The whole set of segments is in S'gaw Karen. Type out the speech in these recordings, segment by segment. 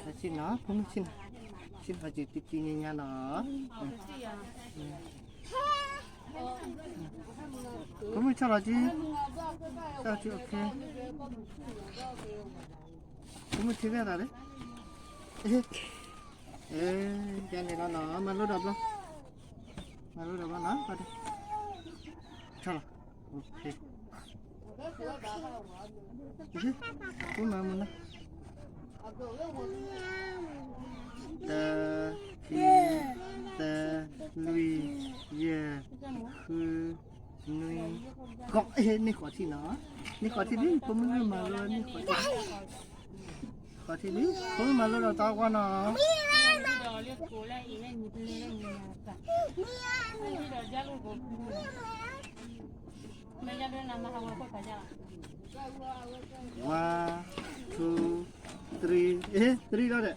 ဆ့ၣ်နီၤ ဖိမုၣ်ဆ့ၣ်နီၤ, ဆ့ၣ်နီၤက့ၤတကံညါညါနီၤ, ဖိမုၣ်ဆီၣ်လီၤက့ၤ, ဆီၣ်လီၤက့ၤ okay, ဖိမုၣ်ထံၣ်ဝဲသးလၢ, အဲ ယၤန့ၣ်လီၤနီၤ မၤလိဒီးဘျီ, မၤလိဒီးဘျီနီၤ, ဆီၣ်လီၤ, okay, ဖိမုၣ်မၤမုာ်နီၤ, တၢ ခံ သၢ လွံၢ် ယဲၢ် ဃု နွံ ဃိး, န့ၢ်ဃိးထံၣ်နီၤ, န့ၢ်ဃိးထံၣ်လံ ဖိမုၣ်မၤလိန့ၢ်ဃိးထံၣ်, ဃိးထံၣ်လံ ဖိမုၣ်မၤလိဒီးတၢ်ကွၢ်နီၤ, ဝါ ထူ တြံ အဲ တြံလီၤဒီး,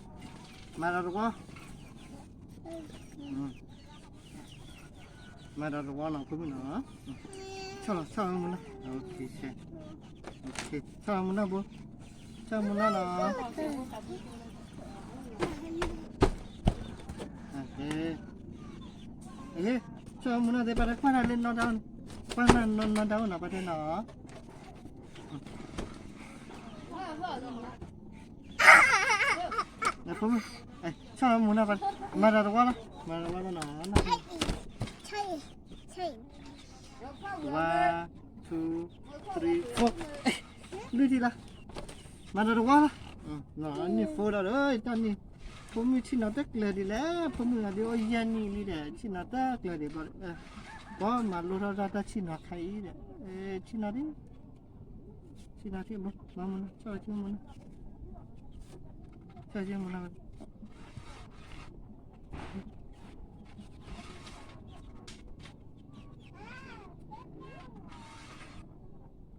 မၤဒီးတဝီ, မၤဒီးတဝီနီၤ ဖိမုၣ်နီၤ, ဆီၣ်လီၤ ဆီၣ်လီၤမုာ်နီၤ, okay, ဆီၣ်လီၤမုာ်နီၤဘိ, ဆီၣ်လီၤမုာ်နီၤနီၤ, ဆီၣ်လီၤမုာ်နီၤသ့ၣ် ပှၤတကွၢ်တၢ်လၢနီၢ်တၢ်အိၣ်န့ၣ်, ကွၢ်နီၢ်နီၢ်တၢ်အိၣ်နီၤ ပှၤတဲနီၤ ဖိမုၣ်, ဆီၣ်လီၤမုာ်နီၤ, မၤဒီးတဝီလီၤ မၤဒီးတဝီလီၤနီၤ, one, two, three, four, လွံၢ်ထံၣ်လီၤ, မၤဒီးတဝီလီၤ, န့ၢ် four ဒီး တၢ်န့ၣ်, ဖိမုၣ်ဆ့ၣ်နီၤတကျၢၤဒံးလဲၣ်, ဖိမုၣ်ဂၤဒ်အိၣ်ယဲၢ်နံၣ်လံဒီး ဆ့ၣ်နီၤတကျၢၤဒံးဘၣ်, ပှၤမၤလိထီၣ်တၢ်ဆ့ၣ်နီၤခါအံၤဒီး, ဆ့ၣ်နီၤဒံး, ဆ့ၣ်နီၤထံၣ်ဘိ မၤမုာ်နီၤ ဆီၣ်လီၤက့ၤမုာ်နီၤ, ဆီၣ်လီၤက့ၤမုာ်နီၤ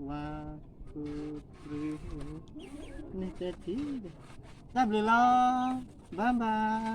One, two, three, န့ၢ်သၢထံၣ်, တၢ်ဘျုးလီၤ, bye bye.